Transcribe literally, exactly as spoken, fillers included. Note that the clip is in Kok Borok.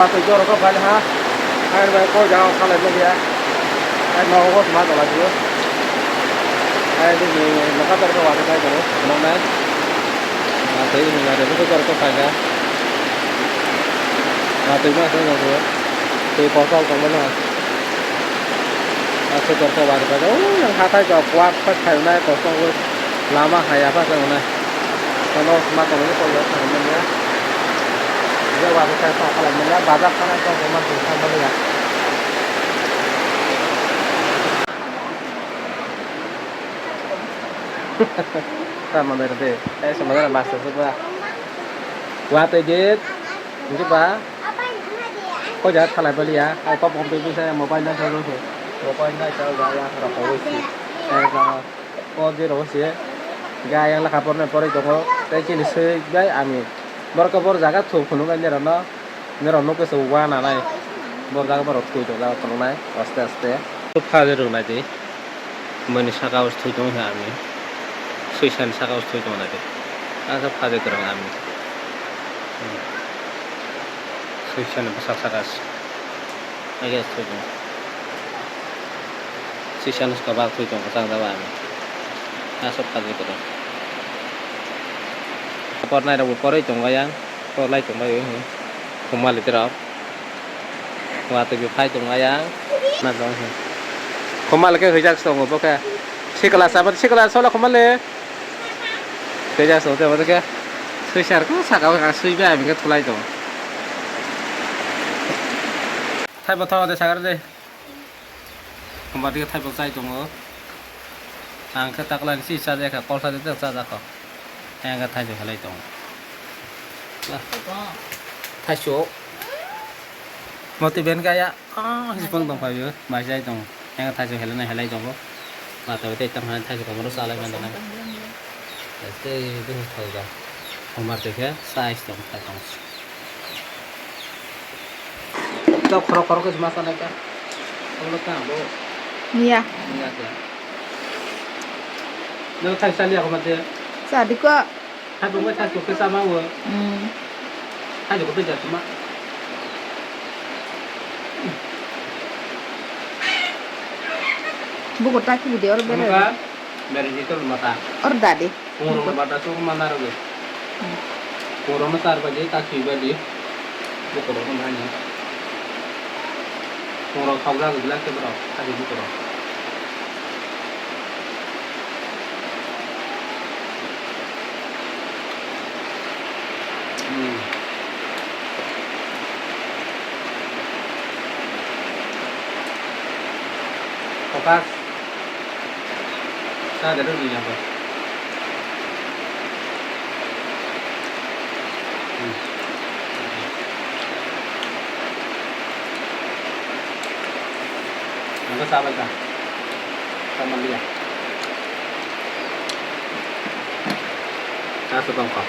Watwi jorokhe phaile ha. Hai bai koi jaga khalai manya. Hai nogo ma tongla sio. Hai bini nokha torkhe watwi phai tongo, noknai. Watwi hinga rw khe jorokhe phaikha. Watwi ma se nogo. Twi kotor tongmano. Aswk torkhe watwi phaikha. Ui, ang hathai jok kwak phai phainai kotor ui. Lama hai yapha se wngnai. Kono ma tongmani kok ya thang manya. Jok watwi phai kha khalai manya. Bazar thana kok man thang manya. Tamo dai de, eh, sama dara basta suba. Wa te dit, ini ba. Ko ja thalai baliya, ai pop pop bisa mobile na salu se. Mobile na salu ya ya khara ko si. Eh, ka ko je ro si. Ga yang la kapor na pore tongo. Tai chini se bai ami. Bor ka bor jaga thu khunu ga nera no. Nera no ke se wa na nai. Bor jaga bor thui to jaga khunu nai. Aste aste. Pha je ro nai di. Mani saka os thui tong ha ami. Suisan saka os thui tong nai di. Asa pha je krang ami. Suisan bwsa saka os. Age thui tong. Suisan os kaba thui tong kachang jaba ami. Asa pha je krang. Por nai rok bo poroi tong yang. Por lai tong bai. Khumali terok. Watwi bo phai tong ayang. Na dong he. Khumali khe hwijak tongo bo khe. Sikla sabat sikla sola khumali. Hwijak tongo tebo khe. Swisar ko saka o swibai abini khe thulai tongo. Thai bo thawa de sagar de. Khumba dikhe thaibo chai tongo. Ang khe taklai si cha jakha, kol sa de cha jakha. Ang khe thaichuk helai tongo. Thaichuk. Moti ben kaya. Ah, his pon tong phaio. Mai chai tongo. Ang khe thaichuk helai nai helai tongo. Mata tei tang hai thaichuk kamaro chalai mani nai. Tei buh thai da. Khumba dikhe size tong thai tong. Tok khorok khorok khe ma sanai kha. Olo ta bo. Niya. Niya khe. No thai sali ako mate. Sadi ko. Hai bo thai ko khe sama wo. Hmm. Hai ko pe ja tuma. Buko taki video or bere. Ka bere ji to mata. Or dadi. Pungro bata su mana rogo. Pungro ma char baji ta sui baji. Bukoro ko nani. Pungro khok jago glass ke bro, ta sui bukoro. Hmm. Focus. Sa de rw ya ba. Hmm. Ang sa ba ka. Sa ma liya. Sa sa tong ka.